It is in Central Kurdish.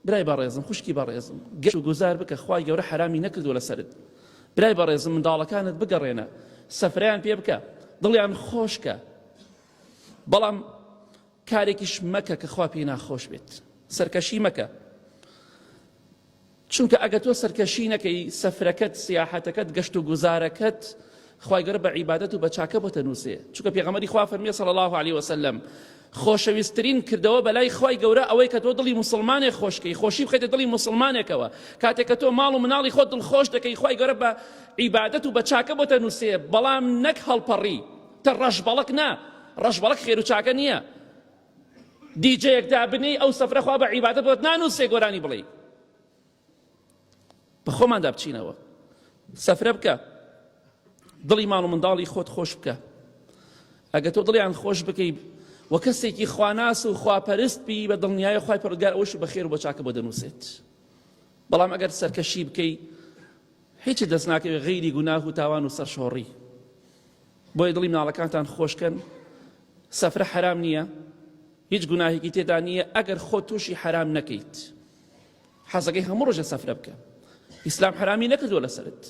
برای بەڕێزم خوشکی بەڕێزم گەشت و گوزار بکە خوای گەورە حەرامی نەکردووە لەسەرت برای بەڕێزم منداڵەکانت بگەڕێنە سەفرەیان پێ بکە دڵیان خۆشکە بەڵام کارێکیش مەکە کە خوا پێی ناخۆش بێت سەرکەشی مەکە چونکە ئەگە تۆ سەرکەشی نەکەی سەفرەکەت سیاحەتەکەت گەشت و گوزارەکەت خوای گەورە بە عیبادەت و بە چاکە بۆتە نووسێ چونکە پێغەمبەری خوا فەرمیە صلی الله علیه وسلم خۆشەویستترین کردەوە بەلای خوای گەورە ئەوەی کە تۆ دڵی موسڵمانێک خۆشکەی خۆشی بخەیتە دڵی موسڵمانێکەوە کاتێک کە تۆ ماڵ و مناڵی خۆت دڵخۆش دەکەی خوای گەورە بە عیبادەت و بە چاکە بۆتە نووسێ بەڵام نەک هەڵپەڕی تە ڕەشبەڵک نا ڕەشبەڵک خێر و چاکە نییە دیجەیەک دابنێی ئەو سەفرە خوا بە عیبادەت بۆت نانووسێ گۆرانی بڵێی بە خۆماندا بچینەوە سەفرە بکە دڵی ماڵ و منداڵی خۆت خۆش بکە ئەگە تۆ دڵیان خۆش بکەی و کەسێکی خواناس و خواپەرست بی بە دڵنیای خوای پەروەردگار ئەوەش بە خێر و بە چاکە بۆ دەنووسێت بەڵام ئەگەر سەرکەشی بکەی هیچ دەست ناکەوێت غەیری گوناه و تاوان و سەرشۆڕی بۆیە دڵی مناڵەکانتان خۆشکەن سەفرە حەرام نییە هیچ گوناهێکی تێدا نییە ئەگەر خۆ تووشی حەرام نەکەیت حەزەکەی هەموو ڕۆژە سەفرە بکە ئیسلام حەرامی نەکردووە لەسەرت.